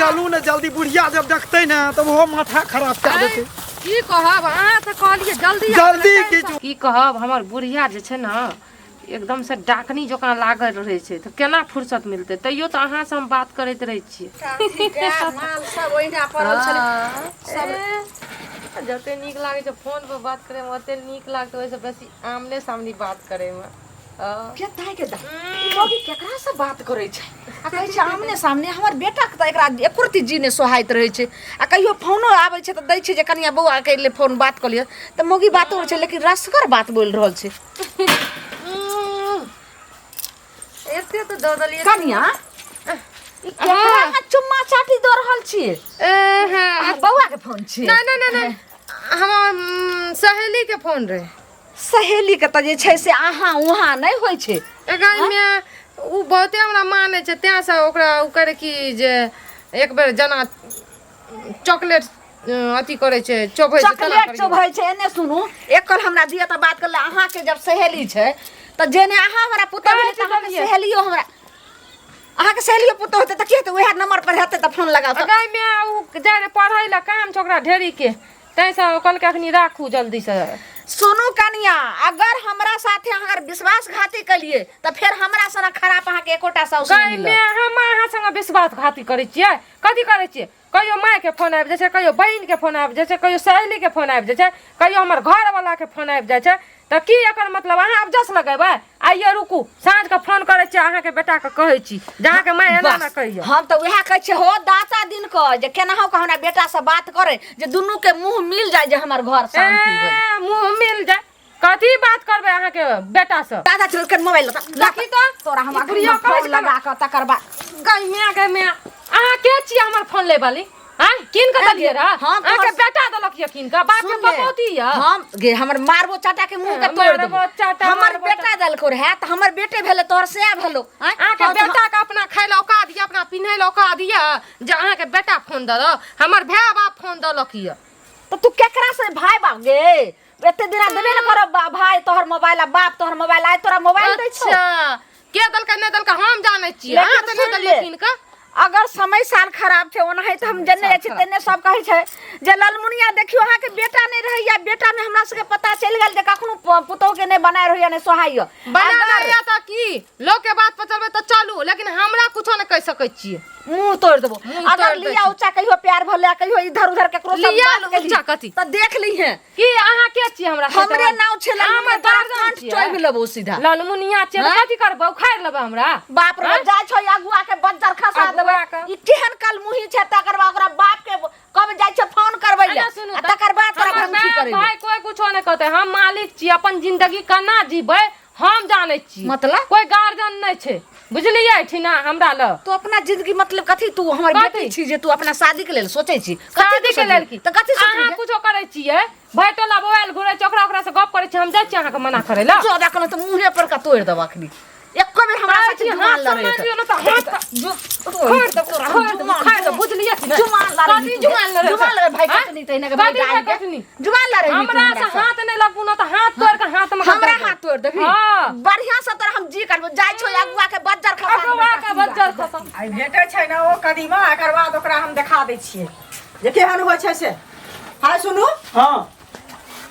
चलू ने जल्दी, बुढ़िया जब देखतै ने तब ओहो माथा खराब कए देतै। की कहब, अहाँ तऽ कहलियै जल्दी आबि जल्दी गेलै। की की कहब, हमर बुढ़िया जे छै ने एकदम से डाकनी जकाँ लागल रहै छै, तऽ केना फुर्सत मिलतै? तैयो तऽ अहाँसँ हम बात करैत रहै छियै। माल सब ओहिना पड़ल छलै सब। ए, जते नीक लागै छै फोन पर बात करैमे, ओते नीक लागतै ओहिसँ बेसी आमने सामने बात करैमे। के दाइ के दाइ, ई मौगी केकरा से बात करै छै आ कहै छै आमने सामने? हमर बेटाके तऽ एकरा एको रत्ती जी नहि सोहाइत रहै छै। आ कहियो फोनो आबै छै तऽ दै छै जे कनिया बौआ के ले फोन बात कऽ लिअ, तऽ मौगी बातो करै छै, लेकिन रसगर बात बोलि रहल छै। एते तऽ दऽ देलियै। कनिया, ई केकरा अहाँ चुम्मा चाटी दऽ रहल छियै? ए, हँ। अहाँ बौआ के फोन छियै? नहि नहि नहि नहि, हमर सहेली के फोन रहे। सहेली के तऽ जे छै से अहाँ उहाँ नहि होइ छै। एकरामे ओ बहुते हमरा मानै छै, तेँ से ओकरा ओ करे कि जे एक बेर जेना चॉकलेट अथी करै छै, चोभै छै, तेना चॉकलेट करियौ। चोभै छै। एने सुनू, एक कल हमरा दिअ तऽ बात करले। अहाँके जब सहेली छै तऽ जेने अहाँ हमरा पुतहु भेलै, तऽ अहाँके सहेलियो हमरा, अहाँके सहेलियो पुतहु हेतै तऽ की हेतै? उएह नंबर पर हेतै तऽ फोन लगाउ तऽ। गायमे ओ जाइ रहै पढ़ै लए, काम छै ओकरा ढेरीके, ताहिसँ कहलकै अखनी राखू जल्दीसँ। सुनू कनिया, अगर हमरा साथे अहाँ अगर विश्वासघाती केलिए तऽ फेर हमरा सनक खराब अहाँके एकोटा साउस नहि गायमे मिलत। हम अहाँ संगे विश्वासघाती करै छियै? कथी करै छियै? कहियो मायके फोन आबि जाइ छै, कहियो बहिनके फोन आबि जाइ छै, कहियो सहेलीके फोन आबि जाइ छै, कहियो हमर घरवलाके फोन आबि जाइ छै, तऽ की एकर मतलब अहाँ आब जस लगेबै? आइये रुकू, साँझके फोन करै छियै अहाँके बेटाके, कहै छी जे अहाँके माय एना ने बस, कहियो। हम तऽ उएह कहै छियै हो दाता दिन कऽ जे केनाहु कऽ हमरा बेटासँ बात करै जे दुनूके मुँह मिल जाय, जे हमर घर शान्ति होय। ए, मुँह मिल जाय? कथी बात करबै अहाँके बेटासँ? दादा चल के मोबाइल लऽ। देखी तऽ। तोरा हम ई बुढ़िया अखन कहै फोन छै लगा कऽ तकर बाद। गै माय, गै माय, अहाँ के छियै हमर फोन लै वाली? आँय, कीन कऽ देलियै रह? हम तोहर- अहाँके बेटा देलक यऽ कीन कऽ? बाप के सुन ले, पपौती यऽ। हम गे हमर मारबो चाटा के मुंह के तोड़ मारबो देबो। चाटा, हमर मारबो बेटा देलको रहे तऽ हमर बेटे भेलै, तोहर सएह भेलो। आँय? अहाँके हम तऽ- बेटा के अपना खाय लए औकात यऽ, अपना पिन्है लए औकात यऽ जे अहाँके बेटा फोन देलक? हमर भाय बाप फोन देलक यऽ। तऽ तू केकरा से भाय बाप गे? एते दिना देबे ने करब भाय तोहर मोबाइल आ बाप तोहर मोबाइल, आइ तोरा मोबाइल दै छौ? अच्छा, के देलकै नहि देलकै हम जानै छियै, लेकिन अहाँ तऽ नहि सुनि देलियै ले। कीन कऽ। अगर समय साल खराब छै, ओनाहि तऽ हम जन्ने जाइ छी तेन्ने सब कहै छै जे ललमुनिया देखियौ अहाँके बेटा नहि रहैया। बेटा मे हमरा सबके पता चलि गेल जे कखनो पुतोहु के नहि बनाय रहैया, नहि सोहाइया। बना रहैया तऽ की लोक के बात पर चलबै तऽ चलू, लेकिन हमरा कुछो नहि कहि सकै छियै। मुंह तोड़ देबो। मुंह अगर तोड़ि दै लिया छी। उच्चा कहियो प्यार भले, कहियो इधर उधर केकरो से लिया बात केली, उच्चा कथी? तऽ देख लीहे। की अहाँ के छियै हमरा? हमरे नाव छै हमर ललमुनिया, तोरा गार्जियन कंठ छियै। चोबि लेबो सीधा। ललमुनिया छियै तऽ हैं? कथी करबै? उखाड़ि लेबै हमरा? बाप रे, जाइ छौ अगुआ के बज्जर खसा देबै। अगुआ के। ई केहन कलमुही छै? तकर बाद ओकरा बाप के कब जाइ छै फोन करबै ले एना सुनू आ तऽ, तकर बाद तोरा हमर भंगठी बाप करेबै। भाय कोई कुछो नहि कहतै, हम मालिक छी, अपन जिंदगी केना जीबै हम जानै छी। मतलब? कोई गार्जियन नहि छै, बुझलियै ठीना हमरा लग। तू अपना जिंदगी मतलब कथी? तू हमर कथी? बेटी छी जे तू अपना शादी के लेल सोचै छी? कथी शादी तू के सोचली? लेल की? तऽ कथी अहाँ सोचली? कुछो करै छियै, भरि टोला मोबाइल घुरै छै, ओकरा ओकरा से गप करै छियै, हम जाइ छियै अहाँके मना करै लए। चौदह कलम तऽ मुँहे पर का तोड़ि देब अखनी। एको बेर हमरा कहै साथे छी, जुमान हाथ लड़ै से तऽ। मारियौ ने तऽ हाथ खोड़ि देब, खोड़ि देब, खोड़ि देब, बुझलियै कि नहि? जुमान लड़ै कथी जुमान लड़ै? जुमान लड़ै भाई आँय? कटनी तऽ एने के भाई कथी भाई गाड़ी के कटनी? जुमान लड़ै हमरा से हाथ नहि लगबू ने तऽ हाथ तोड़ के हाथ में हमरा हाथ तोड़ देबही? हाँ। बढ़िया से तोरा हम जी करबो। जाइ छौ अगुआ के बज्जर खसा देबै। अगुआ के बज्जर खसा। आइ भेटै छै ने ओ कदीमा, एकर बाद ओकरा हम देखा दै छियै जे केहन होइ छै से। हाय सुनू। हाँ।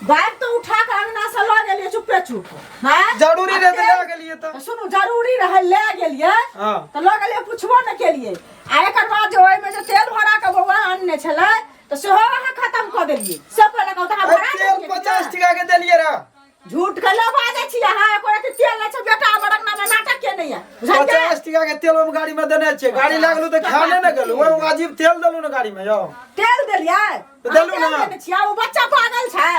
बैग तऽ उठा कऽ अंगना से लऽ गेलियै चुपे चुप। हैं? जरूरी रहै तऽ आ लए गेलियै तऽ। सुनू, जरूरी रहै लए गेलियै हाँ। तऽ लऽ गेलियै, पुछबो नहि केलियै। आ एकर बाद जे ओहिमे जे तेल भरा कऽ बौआ आनने छलै तऽ सेहो अहाँ खतम कऽ देलियै। से पहिले कहू तऽ अहाँ अरे भरा तेल देलियै कि 50 नहि? टका के देलियै रह। झूठ के लऽ बाजै छी अहाँ। एको रत्ती तेल नहि छै। बेटा हमर अंगना मे नाटक केने यऽ, बुझलियै? 50 टका के तेल हम गाड़ी में देने छियै। गाड़ी लागलू तऽ खाने ने गेलू, ओहि वाजिब तेल देलू ने गाड़ी में यौ। तेल देलियै? तऽ देलू अहाँ ने। तेल देने छियै? ओ बच्चा पागल छै?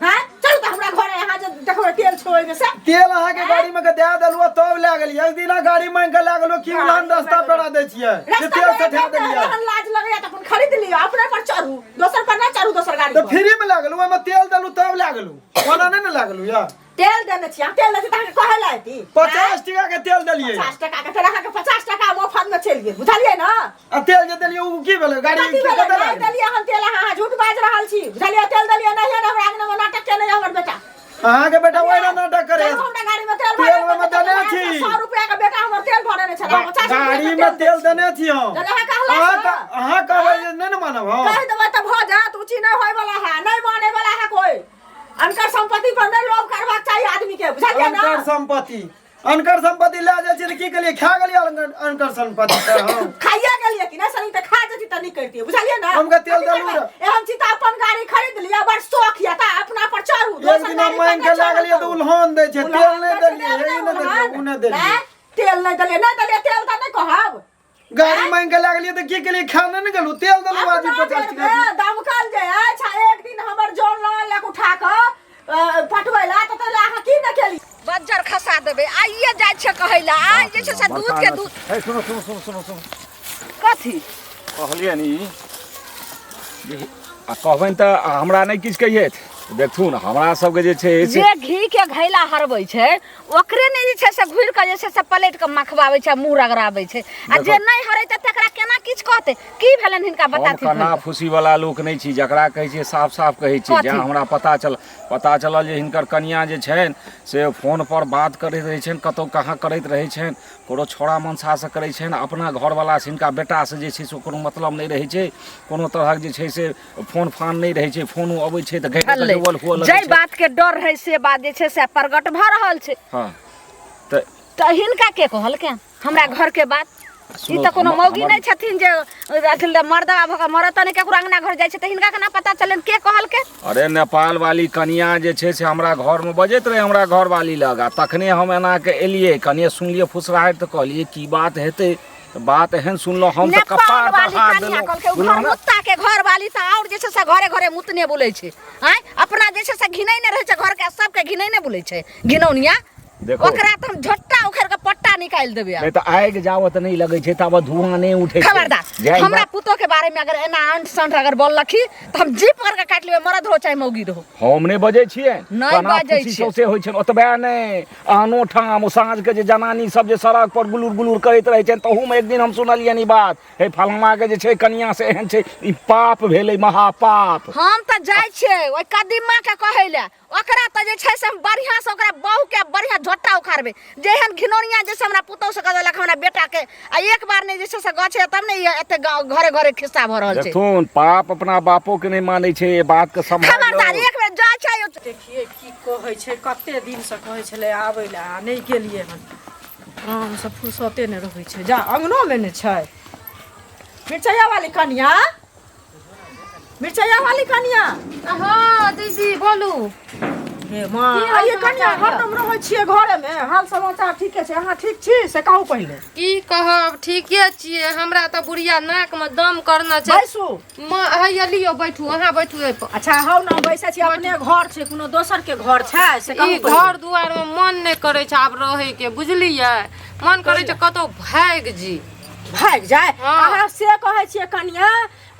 हैं, चलू तऽ हमरा घरे, अहाँ जे देखबै तेल छै ओहिमे से। तेल अहाँके गाड़ी में के दए देलू आ तब लए गेलियै। एक दिना गाड़ी मांगि के लए गेलू की उलान रास्ता पेड़ा दै छियै जे रास्ता तेल पर सठा देलियै। एहन लाज लगैया तऽ अपन खरीद लिअ, अपने पर चढ़ू, दोसर पर नहि चढ़ू, दोसर गाड़ी तऽ पर। फ्री में लए गेलू, ओहिमे तेल देलू तब लए गेलू, ओना नहि ने लए गेलू यौ। तेल देने छी अहाँ? तेल देने छी तऽ अहाँके कहै लए ऐती? 50 टका के तेल देलियै। 50 टका के तेल अहाँके 50 टका मोफत मे चलि गेल, बुझलियै ने? आ तेल जे देलियै ओ की भेलै? गाड़ी कथी के भेलै? कतऽ नहि लागल? देलियै हम तेल, अहाँ झूठ बाजि रहल छी, बुझलियै? तेल देलियै नहि ने, हमरा अंगना मे नाटक केने यऽ हमर बेटा। अहाँके बेटा ओहिना नाटक करे। चलू, हमरा गाड़ी में तेल तेल भरे ओहिमे देने छी। 100 रुपया के बेटा हमर तेल भरने छलै, 50 रुपया के गाड़ी में तेल देने छी हम। चल, अहाँ कहला अहाँ सँ। अहाँ संपत्ति अनकर संपत्ति लए जाइ छियै तऽ की केलियै खा गेलियै अनकर संपत्ति तऽ हम खाइए गेलियै कि नहि सनी तऽ खा जैती तऽ नहि करितियै बुझलियै ने हमके तेल कथी देलू करबै? रऽ। एहन छी तऽ अपन गाड़ी खरीद लिअ बड़ शौख यऽ तऽ अपना पर चढ़ू एक दोसर दिना गाड़ी पर मांगि नहि के लए चढ़ू गेलियै तऽ तू। उल्हान दै छै तेल उल्हान नहि दै छै, देलियै हे ई नहि देलियै उल्हान। ओ नहि देलियै आँय? तेल नहि देलियै नहि देलियै तेल तऽ नहि कहब गाड़ी मांगि के लए गेलियै तऽ की केलियै खा नहि ने गेलहुँ तेल देलहुँ आदमी अपना 50 बेर टका मे दमकल जे अछि आ एक दिन हमर जौन लऽ लेलक उठा कऽ पटबै ला तऽ तै ला अहाँ की नहि केली बज्जर खसा देबै आइए जाइ छै कहै लए आइ जे छै से दूध के दूध हे सुनो सुनो सुनो सुनो सुनो कथी कहलियै नी जे आ कहबनि तऽ हमरा नहि किछु कहियैथ देखथुन हमरा सबके जे छै से जे घी के घैला हरबै छै ओकरे ने जे छै से घुरि कऽ जे छै से पलटि कऽ मखबाबै छै आ मुँह रगड़ाबै छै आ जे देखो। नहि हरेतै तकरा केना किछु कहतै की भेलनि हिनका हम बताथिन कना फूसी वाला लोक नहि छी जकरा कहै छियै साफ साफ कहै छियै कथी? जहाँ हमरा पता चलल जे हिनकर कनिया जे छनि से फोन पर बात करैत रहै छनि कतौ कहाँ करैत रहै छनि कोनो छौड़ा मनसासँ करै छनि अपना घरवलासँ हिनका बेटासँ जे छै से कोनो मतलब नहि रहै छै कोनो तरहक जे छै से फोन फान नहि रहै छै फोनो अबै छै तऽ घैट छलै गजबल हुअ लगै जाहि छै बात के डर रहै से बात जे छै से प्रकट भऽ रहल छै हँ तऽ तऽ हिनका के कहलकै हमरा घर के बात ई सुनू, तऽ कोनो मौगी हमर नहि छथिन जे अथी मर्दवा भऽ कऽ मरत नहि केकरो अंगना घर जाइ छै तऽ हिनका केना पता चलनि के कहलकै अरे नेपाल वाली कनिया जे छै से हमरा घरमे बजैत रहै हमरा घरवाली लग आ तखने हम एना के एलियै कनिये सुनलियै फुसराहटि तऽ कहलियै की बात हेतै तऽ बात एहन सुनलहुँ हम तऽ नेपाल कपार पर वाली हाथ कनिया देलहुँ कहलकै ओ बुझलहुँ घर ने मुत्ता के घर वाली तऽ आओर जे छै से घरे घरे मुतने बोलै छै आँय अपना जे छै से घिनैने रहै छै घरके सबके घिनैने बोलै छै घिनौनिया देखो ओकरा तऽ हम झोट्टा उखाड़ि कऽ पट्टा निकालि देबै आब। नहि तऽ आगि जावत नहि लगै छै ताबत धुआँ नहि उठै छै खबरदार जाहि हमरा बात पुतोह के बारे में अगर एना अंट संट अगर बोललखी तऽ हम जीप पकड़ के काटि लेबै मरद रहो चाहे मौगी रहो हम नहि बजै छियै नहि कना बजै फूसी छियै। सौंसे होइ छनि ओतबे नहि आनो ठाम ओ साँझके जे जनानी सब जे सड़क पर गुलुर गुलुर करैत रहै छनि तहूमे एक दिन हम सुनलियनि ई बात हे फलानाके जे छै कनिया से एहन छै ई पाप भेलै महापाप हम तऽ जाइ छियै ओहि कदीमा के कहै लए ओकरा तऽ जे छै से हम बढ़िआँसँ ओकरा बहुके बढ़िआँ झोटा उखाड़बै जेहन घिनौनिया जे छै हमरा पुतहु से कऽ देलक हमरा बेटाके आ एक बार नहि जे छै से गछे तब ने ई एते गाँव घरे घरे खिस्सा भऽ रहल छै देखथुन पाप अपना बापो के नहि मानै छै ये बात के सम्हारि खबरदार लो एक बेर जाइ छै देखिए की कहै छै कते दिनसँ कहै छलै आबै लए आ नहि गेलियै हन आरामसँ फुर्सते नहि रहै छै जा अङ्गनोमे ने छै मिरचैया वाली कनिया मिरचैया वाली कनिया हँ दीदी बोलू हे माँ की हाल आइए कनिया समाचार यऽ? हरदम रहै छियै घरेमे हाल समाचार ठीके छै अहाँ ठीक छी से कहू पहिले की कहब ठीके छियै हमरा तऽ बुढ़िया नाकमे दम करने छै बैसू माँ हैया लियौ बैठू अहाँ बैठू एहिपर अच्छा हौ ने बैसै छी अपने घर छै कोनो दोसर के घर छै से कहू ई पहिले। घर दुआरमे मन नहि करै छै आब रहैके बुझलियै मन करै छै कतहु भागि जी भागि जाय हँ। अहाँ से कहै छियै कनिया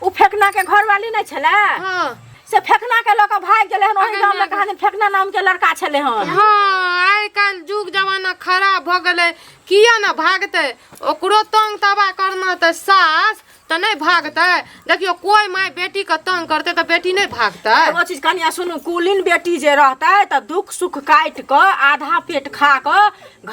ओ फेकना के घरवाली नहि छलै हँ से फेकना के लऽ कऽ भागि गेलै हन ओहि अगे गाँव में माय कहाँ फेकना नाम के लड़का छलै हन हँ आइ काल्हि जुग जमाना खराब भऽ गेलै किया ने भागतै ओकरो तंग तबाह करना तऽ सास तऽ नहि भागतै देखियौ कोइ माय बेटीके तंग करतै तऽ बेटी नहि भागतै एगो चीज कनिया सुनू कुलीन बेटी जे रहतै तऽ दुख सुख काटि कऽ आधा पेट खा कऽ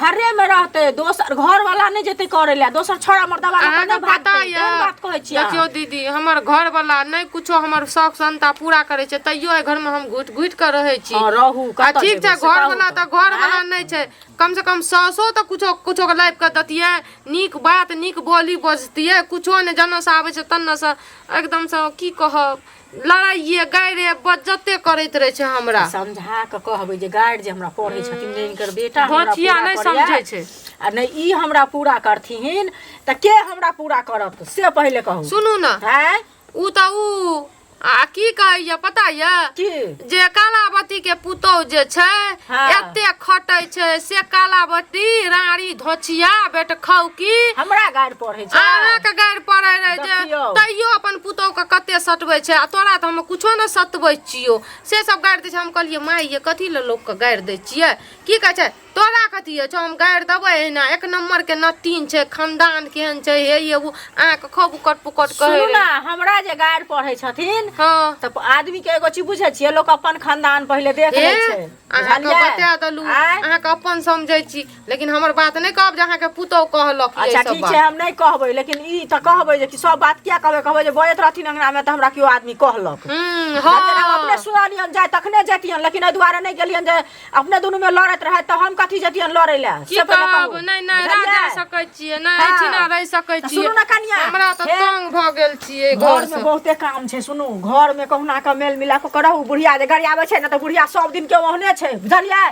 घरे में रहतै दोसर घर वाला नहि जेतै करै लए दोसर छोड़ा मर्दवा लऽ कऽ अहाँके नहि पता भागतै यऽ एहन बात कहै छियै देखियौ दीदी हमर घर वाला नहि कुछो हमर शौक संता पूरा करै छै तैयो एहि घरमे हम घुटि घुटि कऽ रहै छी हँ, रहू, आ कतऽ ठीक जेबै छै से घर कहू वाला तऽ। तऽ घर वाला नहि छै कम से कम सासो तऽ कुछो कुछो के लाबि कऽ दैतियै नीक बात नीक बोली बजतियै कुछो नहि जेना से आबै छै तन्ने से एकदमसँ की कहब लड़ाइए गाइरे बज्जते करैत रहै छै हमरा समझा कऽ कहबै जे गाइड जे हमरा पढ़ै छथिन नहि हिनकर बेटा हमरा भचिया पूरा नहि करैया, समझै छै। आ नहि ई हमरा पूरा करथिन तऽ के हमरा पूरा करत से पहिले कहू सुनू ने आँय उ तऽ उ आ की कहैया पता यऽ की जे कालावती के पुतोह जे छै हाँ। एते खटै छै से कालावती राड़ी धोछिया बेटखौकी हमरा गारि पढ़ै छै अहाँके गारि पड़ै रहै जे देखियौ। तैयो अपन पुतोह के कते सटबै छै आ तोरा तऽ हम कुछो नहि सतबै छियौ से सब गारि दै छै हम कहलियै माय ये कथी लए लोकके गारि दै छियै की कहै छै तोरा कथी छौ हम गारि देबै एहिना एक नम्बर के नतीन छै खानदान केहन छै हे ये ओ अहाँके खूब उकट पुकट कहै सुनू रहै ने हमरा जे गारि पढ़ै छथिन हँ तऽ आदमी के एगो चीज बुझै छियै लोक अपन खानदान पहिले देख हे लै छै अहाँके बुझलियै? बता देलहुँ आँय? अहाँके अपन समझै छी लेकिन हमर बात नहि कहब जे अहाँके पुतोह कहलक ई अच्छा सब ठीक छै बात हम नहि कहबै लेकिन ई तऽ कहबै जे कि सब बात किया कहबै कहबै जे बजैत रहथिन अंगना मे तऽ हमरा केओ आदमी कहलक हूँ लेकिन हम अपने हँ सुनलियन जाय तखने जैतियन लेकिन एहि दुआरे नहि गेलियन जे अपने दुनू में लड़ैत रहै तऽ हम कथी कथी जतियन लड़ै लए की से पहिले कहब कहू। नहि नहि रह जा बुझलियै? सकै छियै नहि हाँ। एहिठिना रहि सकै तऽ छियै सुनू ने कनिया, हमरा तऽ हे। तंग भऽ गेल छियै घर घर में से बहुते काम छै सुनू घर में कहुना के मेल मिला के रहू बुढ़िया जे गरियाबै छै ने तऽ बुढ़िया सब दिन के ओहने छै बुझलियै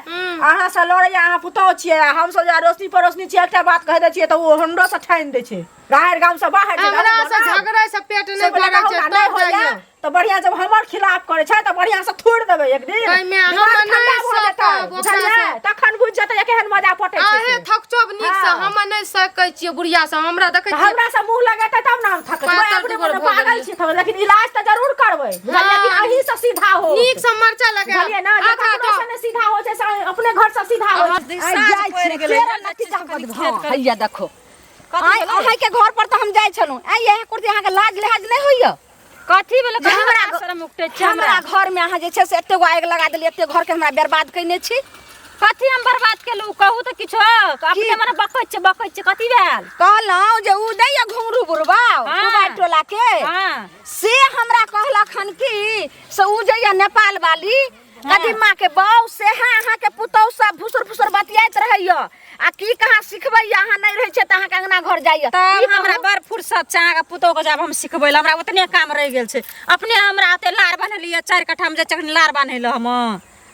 अहाँ से लड़ैया अहाँ पुतोह छियै आ हमसब जे अड़ोसनी पड़ोसनी छियै एकटा बात कहि दै छियै तऽ ओ हमरो से ठानि दै छै राहरि गाम से बाहर छै हमरा से झगड़ै से पेट नहि से भरै छै नहि तब होइया जाइयो तऽ बढ़िया जब हमर खिलाफ करै छै तऽ बढ़िया से थोड़ि देबै एक दिन ताहिमे हम दिमाग नहि ठंडा भऽ जेतै सकब ओकरा बुझलियै से। तखन बुझि जेतै जे केहन मजा पटै छै अहे से। थकचब नीक से हाँ। हम नहि सकै छियै बुढ़िया से हमरा देखै तऽ छियै हमरा से मुंह लगेतै तब ने हम थकबै पातर अपने दुबर मने भऽ पागल गेलियै। छी थकबै लेकिन इलाज तऽ जरूर करबै बुझलियै हाँ। कि अहीं से सीधा हो नीक से मरचा लगा बुझलियै ना जे आधा ककरो से नहि सीधा हो छै से अपने घर से सीधा हो छै। साँझ पड़ि गेलै हैया देखो आइ अहाँके घर पर तऽ हम जाइ छलहुँ आइ इएह कुर्ती अहाँके लाज लिहाज नहि होइया कथी भेलै जे हमरा हमरा शरम उठै छै हमरा घर में अहाँ जे छै से एते गो आगि लगा देलियै एते घर के हमरा बर्बाद कयने छी कथी हम बर्बाद केलहुँ कहू तऽ किछो अपने मने बकै छै बकै छै कथी भेल कहलहुँ जे उ नहि यऽ घुंघरू बुढ़बा हाँ। कुमार टोला के हाँ से हमरा कहलक हन कि से उ जे यऽ नेपाल वाली कदीमा के बौ से है अहाँ के पुतहु सब फुसुर फुसुर बतियाइत रहैया आ की कहाँ सिखबैया अहाँ नहि रहै छियै तऽ अहाँके अंगना घर जाइया तब ई हमरा कहू। बड़ फुर्सत छै अहाँके पुतोहके जाब हम सिखबै लए हमरा ओतने काम रहि गेल छै अपने हमरा ओते लार बान्हलियै चारि कट्ठामे जाइ छै लार बान्है लए हम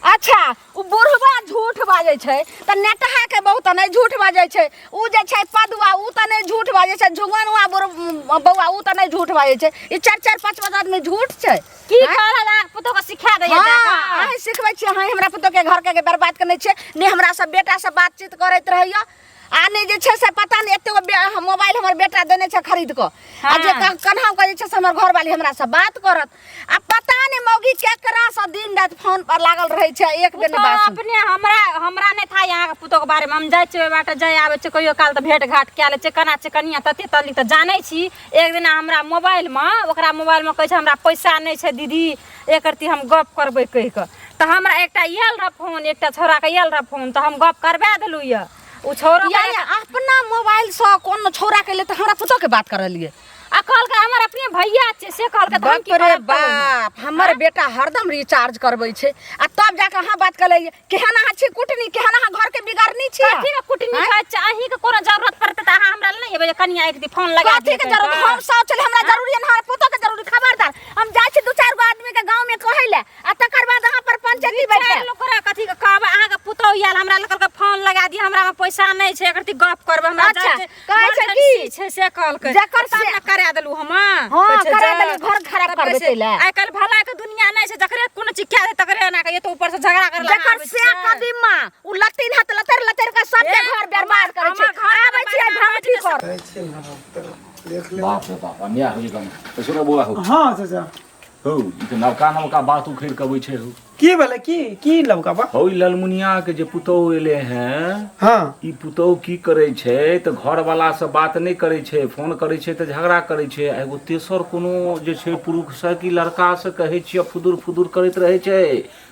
अच्छा उ बुढ़वा झूठ बाजै छै तऽ नेटहा के बहु तऽ नहि झूठ बाजै छै उ जे छै पदुआ उ तऽ नहि झूठ बाजै छै झुंगनुआ बौआ उ तऽ नहि झूठ बाजै छै ई चारि चारि पाँच पाँच आदमी झूठ छै की कहल अहाँके पुतोहके सिखा दैया हाँ, जाकऽ अहीं सिखबै छियै अहीं हमरा पुतोहके घर के बर्बाद केने छियै नहि हमरा सब बेटा से बातचीत करैत रहैया आ नहि जे छै से पता नहि एते गो मोबाइल हमर बेटा देने छै खरीद कऽ आ जे हाँ। कन्हा के जे छै से हमर घरवाली हमरा से बात करत आ पता नहि मौगी केकरा से दिन राति फोन पर लागल रहै छै एक बेर नहि पुतोह बात सुन अपने हमरा हमरा नहि था अहाँके पुतोहके बारेमे हम जाइ छियै ओहि बाटे जाइ आबै छियै कहियो काल तऽ भेट घाट कए लै छियै केना छै कनिया तते तल्ली तऽ जानै छी एक दिना हमरा मोबाइलमे ओकरा मोबाइलमे कहै छै हमरा पैसा नहि छै दीदी एक रत्ती हम गप करबै कहि कऽ तऽ हमरा एकटा आयल रहए फोन एकटा छौड़ाके आयल रहए फोन तऽ हम गप करबा देलहुँ यऽ ओ छौड़ो यानी अपना मोबाइल से कोनो छौड़ा के ले तऽ हमरा पुतोह के बात करलियै आ कहलकै हमर अपने भैया छै से कहलकै तऽ हम बाप की रे करब तब ओहिमे? बाप हमर बेटा हरदम रिचार्ज करबै छै आ तब जाके अहाँ बात करलियै केहन अहाँ छी कुटनी केहन अहाँ घर के बिगाड़नी छी कथी के कुटनी खाइ छै अहीं के कोनो जरूरत पड़तै तऽ अहाँ हमरा लग नहि एबै जे कनिया एक दी फोन लगा कथी के जरूरत हम सब छलै हमरा जरूरी है हमरा पुतोह के जरूरी खबरदार हम जाइ छी दू चारि गो आदमी के गांव में कहै ले आ तकर बाद अहाँ पर पंचायती बैठे चारि लोक ओकरा कथी के कहबै अहाँ के पुतोह आयल हमरा लग कहलकै फोन लगा दिअ हमरा में पैसा नहि छै एकर गप करबै हमरा अच्छा, जाइ कहै छै इमरजेंसी की? छै से कहलकै जकर तब से- ने करा देलहुँ हम हाँ, कहै छै करा जे- देलहुँ, घर खराब तब करबै कहै छै, ताहि लए। आइ काल्हि भला के दुनिया नहि छै जकरे कोनो चीज कए दे तकरे एना के तो ऊपर से झगड़ा करे जकर से कदीमा उ लतीन हाथ लतर लतर के सबके ए, घर बर्बाद करै छै हमर घर के आबै छियै बर्बाद भमठी कर देख ले बाप रे बाप अन्याय होइ गाम तऽ सुनो बौआ हो हाँ चाचा हौ ई तऽ नवका नवका बात उखड़ि कऽ अबै छै हौ की भेलै की की लबका बा हौ ई ललमुनिया के जे पुतोहु एलै हैं हाँ ई पुतोहु की करै छै तऽ घरवाला से बात नहि करै छै फोन करै छै तऽ झगड़ा करै छै आ एगो तेसर कोनो जे छै पुरुषसँ कि लड़कासँ कहै छियै फुदुर फुदुर करैत रहै छै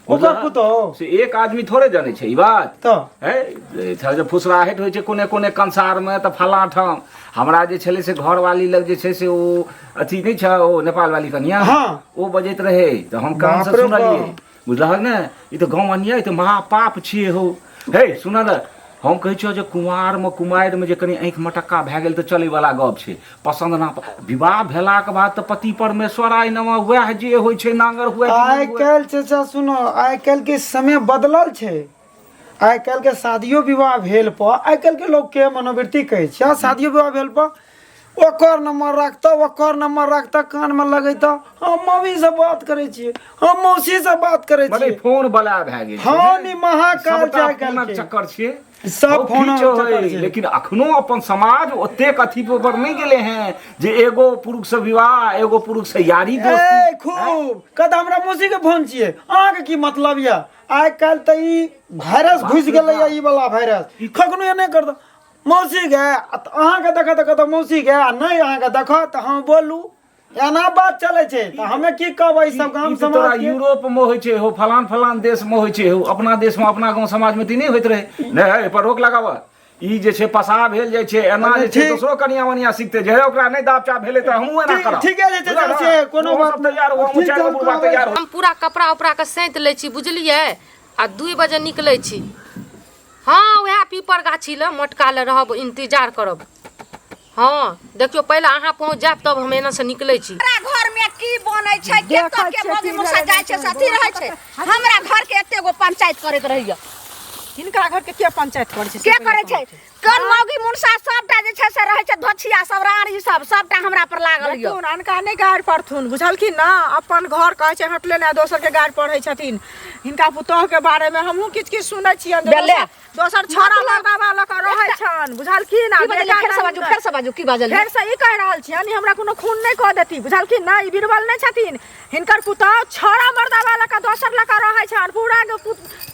ओकर पुतोहु? से एक आदमी थोड़े जानै छै ई बात तऽ है जे फुसराहटि होइ छै कोने कोने कंसारमे तऽ फलाँ ठाम हमरा जे छलै से घरवाली लग जे छै से ओ अथी नहि छै ओ नेपालवाली कनिया हाँ। ओ बजैत रहै तऽ हम कानसँ बाप रे सुनलियै बाप। बुझलहक ने ई तऽ गाँव अन्याय तऽ महापाप छियै हौ हे सुन ने हम कहै छियौ जे कुमारमे कुमारिमे जे कनि आँखि मटक्का भए गेल तऽ चलैवला गप छै पसन्द ना विवाह भेलाके बाद तऽ पति परमेश्वर आइ नमः वएह जे होइ छै नांगर हुए आइ काल्हि चाचा सुनो आइ काल्हि के समय बदलल छै आइ काल्हि के शादियो विवाह भेल पर आइ काल्हि के लोक के मनोवृत्ति कहै छै आ शादियो विवाह भेल पर ओकर नंबर रखतऽ ओकर नंबर रखतऽ कानमे लगेतऽ हम मम्मी से बात करै छियै हम मौसी से बात करै मने छियै फोन बला भए गेल छै हँ ने। नि महाकाल सबटा छै आइ काल्हि फोनक के। चक्कर छियै सब हौ, फोनक ठीक छौ चक्कर है, छै। लेकिन अखनो अपन समाज ओतेक अथी पर नहि गेले हैं जे एगो पुरुष से विवाह एगो पुरुष से यारी दोस्ती ए खूब कत हमरा मौसी के फोन छियै अहाँके की मतलब यऽ आइ काल्हि तऽ ई वायरस घुसि गेलै यऽ ई वाला वायरस कखनो एने कर मौसी गे आ तऽ अहाँके देखत तऽ कहत मौसी गे आ नहि अहाँके देखत तऽ हम बोलू एना बात चलै छै तऽ हमे की कहबै ई सब गाम ई तऽ तोरा समाज के यूरोप में होइ छै हो फलान फलान देश में होइ छै हो अपना देश में अपना गाँव समाज में तऽ ई नहि होइत रहै नहि एहि पर रोक लगाबऽ ई जे छै पसा भेल जाइ छै एना जे छै ठीक। दोसरो कनिया मनिया सिखते जे हे ओकरा नहि दाब चाप भेलै तऽ हमहूँ एना ठीक- करब ठीके छै चाचा, बुझलह ने? से कोनो ओहो बात सब तैयार हो हमहूँ ठीक चारि गो छै, बुढ़बा कहबै। तैयार हो हम पूरा कपड़ा उपड़ा के सैंत लै छी बुझलियै आ 2 बजे निकलै छी। हँ उएह पीपर गाछी लए मोटका लए रहब, इंतजार करब। हँ देखियौ, पहिले अहाँ पहुँच जायब तब हम एना से निकलै छी। हमरा घर में की बनै छै, के देखै के छियै मौगी की मुसा भेलै, जाइ छै, नहि से अथी रहै छै। हमरा घर के एते गो पंचायत करैत रहैया। हिनका घर के के पंचायत करै छै से के पहिले करै छै? कहू। कोन मौगी मुनसा सबटा जे छै से रहै छै, धोछिया सब, रानी सब, सबटा हमरा पर लागल यऽ। देखथुन, अनका नहि गारि पढ़थुन, बुझलखिन ने? अपन घर कहै छै हटले ने, दोसर के गारि पढ़ै छथिन। हिनका पुतोह के बारे में हमहूँ किछु किछु सुनै छियनि जे बेले। दोसर छौड़ा मर्दाबा लऽ कऽ रहै छनि, बुझलखिन? आ की बजलियै? बेटा फेर से बाजू, फेर से बाजू, की बाजलियै? फेर से ई कहि रहल छियनि, हमरा कोनो खून नहि कऽ देती, बुझलखिन ने? ई बीरबल नहि छथिन। हिनकर पुतोह छौड़ा मर्दाबा लऽ कऽ दोसर लऽ कऽ रहै छनि। पूरा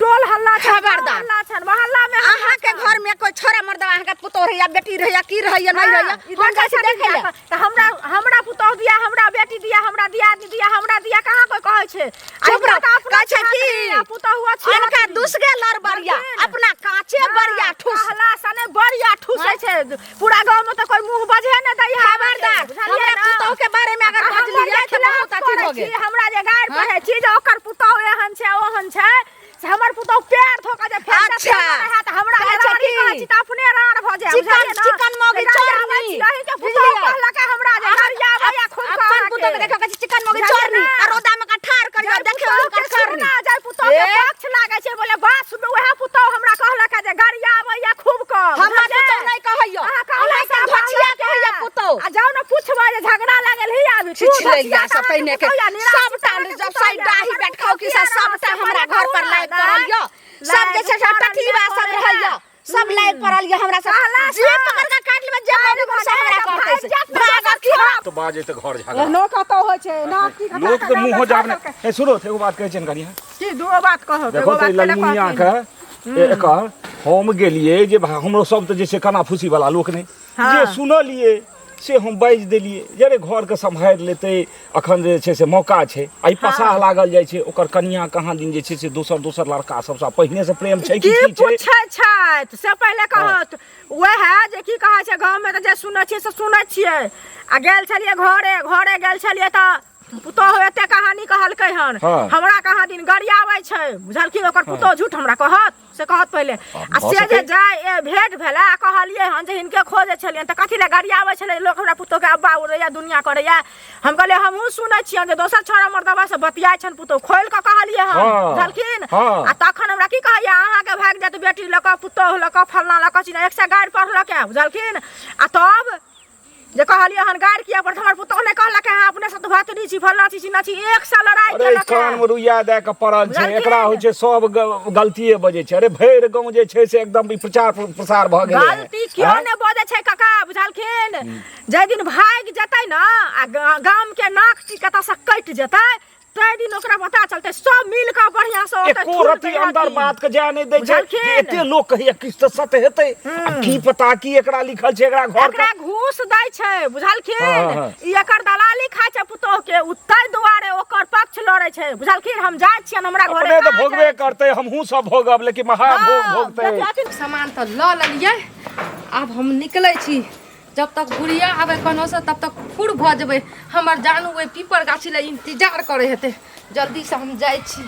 टोल हल्ला छनि, खबरदार। हल्ला छनि मोहल्ला में हल्ला अहाँ के छनि। घर में कोई छोरा मर्दवा अहाँ के पुतोह रहैया, बेटी रहैया, की रहैया, नहीं रहैया, ई हम देखै जाइ छी छथिन देखै लए। तऽ हमरा हमरा पुतोह दिया, हमरा बेटी दिया, हमरा दियादनी दिया, हमरा दिया, कहाँ कोई कहै छै? आ चुप हिनका रहो। तऽ अपना कहै छै छाती की? आ पुतोहुआ छियै। अनका दुसगे लड़ बरिया, बुझलखिन? अपना काचे बरिया ठुस। कहला सने बरिया ठुसै छै। पूरा गाँव में तऽ कोई मुंह बजे नहि दै है। खबरदार, बुझलियै हमरा ने? पुतोह के बारे में अगर आ हमर बजलियै जे तऽ खिलाफ बहुत अथी करै भऽ छी, गेल। हमरा जे गारि पढ़ै छी जे ओकर पुतोह एहन छै ओहन छै, से हमर पुतोह पैर धो के जे फेर अच्छा। रहै तऽ हमरा कहै छै रानी की? कहै छी तऽ अपने रान भऽ जाय, चिकन- बुझलियै ने? चिकन मौगी से गारि चोरनी। आबै छी, अहीं के पुतोह बुझलियै? कहलक हमरा जे गारि आबैया खूब अपन अहाँके। पुतोह के देखो, कहै छै चिकन मौगी बुझलियै चोरनी, ने? आ रौदा में का ठार करियो, जाय देखियो पुतोह हुनकर के करनी। सुनना, जाय पुतोह के ए? पक्ष लागै छै, बोले बात सुनू, वएह पुतोह हमरा कहलक जे गारि आबैया खूब कऽ, हमर बुझलियै? पुतोह नहि कहैया। अहाँ कहला अहाँ से के धोछिया कहैया पुतोह। आ जाउ ने पुछबै जे झगड़ा लागल ही आबी। तू छिछलैया धोछिया सब पहिने के सबटा जब साइड डाही बैठ खाओ की से सबटा हमरा घर पर लाइक पड़ल यऽ। सब जे छै से टटलीवा सब रहैया, सब लाइक पड़ल यऽ हमरा सब। जे पकड़ के काटि लेबै, जे मौगी मुसा हमरा करतै से भागत की हम। तऽ बाजै तऽ घर झगड़ा एहनो कतौ होइ छै ना की कथा लोक के मुँहो जाब ने। ए सुनो, एगो बात कहै छियनि कनिया। की दूगो बात कहू? देखो एगो तऽ बात पहिले ललमुनिया कहथिन। के एकर हम गेलियै जे हमरो सब तऽ जे छै काना फूसी वाला लोक नहि, जे सुनलियै से हम बाजि देलियै जे अरे घरके सम्हारि लेतै, अखन जे छै से मौका छै। आ ई पसाह लागल जाइ छै। ओकर कनिया कहाँ दिन जे छै से दोसर दोसर लड़का सबसँ पहिनेसँ प्रेम छै कि की की छै? पूछै छथि से पहिले कहत। वएह जे की कहै छै, गाँवमे तऽ जे सुनै छियै से सुनै छियै। आ गेल छलियै घरे, घरे गेल छलियै तऽ पुतोहु एते कहानी कहलकै हन। हमरा कहाँ दिन गरियाबै छै, बुझलखिन? ओकर पुतोहु झूठ हमरा कहत से कहत पहिले। आ भऽ से जे सकै। जाय ए भेंट भेलै आ कहलियै हन जे हिनके खोजै छलियनि तऽ कथी लए गरियाबै छलै लोक हमरा पुतोहु के, अब्बा उड़ैया दुनिया करैया। हम कहलियै हमहूँ सुनै छियनि जे दोसर छौड़ा मर्दबा से बतियाइ छनि पुतोहु, खोलि कऽ कहलियै हन, बुझलखिन? आ तखन हमरा की कहैया, अहाँके भागि जायत बेटी लऽ कऽ, पुतोहु लऽ कऽ, फल्लाँ लऽ कऽ, चिल्लाँ, एक सए गारि पढ़लक बुझलखिन? आ तब जे कहलियै हन गारि किया पड़त, हमर पुतोह नहि कहलक अहाँ अपने से तऽ भतरी छी, फल्लाँ छी, चिल्लाँ छी, एक साल लड़ाइ अरे केलक कान में रुइया दए के पड़ल छै। बुझलखिन? एकरा होइ छै सब गलतिये बजै छै। अरे भरि गाँव जे छै से एकदम ई प्रचार प्रसार भऽ गेलै हँ। गलती क्यों आँय? नहि बजै छै काका, बुझलखिन? जाहि दिन भागि जेतै ने आ गाम के नाक ची कतऽ से कटि जेतै, ताहि दिन ओकरा पता चलतै। सब मिल कऽ बढ़िआँ से ओतै एको थूर रति दै अंदर रहथिन। बात के जाय नहि दै छै जे बुझलखिन? एते लोक कहैया किछु तऽ सत्य हेतै, आ की पता की एकरा लिखल छै एकरा घर एकरा घूस दै छै, बुझलखिन? हँ, हँ। ई एकर दलाली खाइ छै पुतोह के, उ ताहि दुआरे ओकर पक्ष लड़ै छै, बुझलखिन? हम जाइ छियनि हमरा घरे अपने तऽ काज भोगबे अछि। करतै, हमहूँ सब भोगब, लेकिन महाभोग हँ, भोगतै। देखियथिन। सामान तऽ लऽ लेलियै, आब हम निकलै छी। जब तक बुढ़िया आबै कनोसँ तब तक फुर भऽ जेबै। हमर जानू ओहि पीपर गाछी लए इंतजार करै हेतै। जल्दीसँ हम जाइ छी।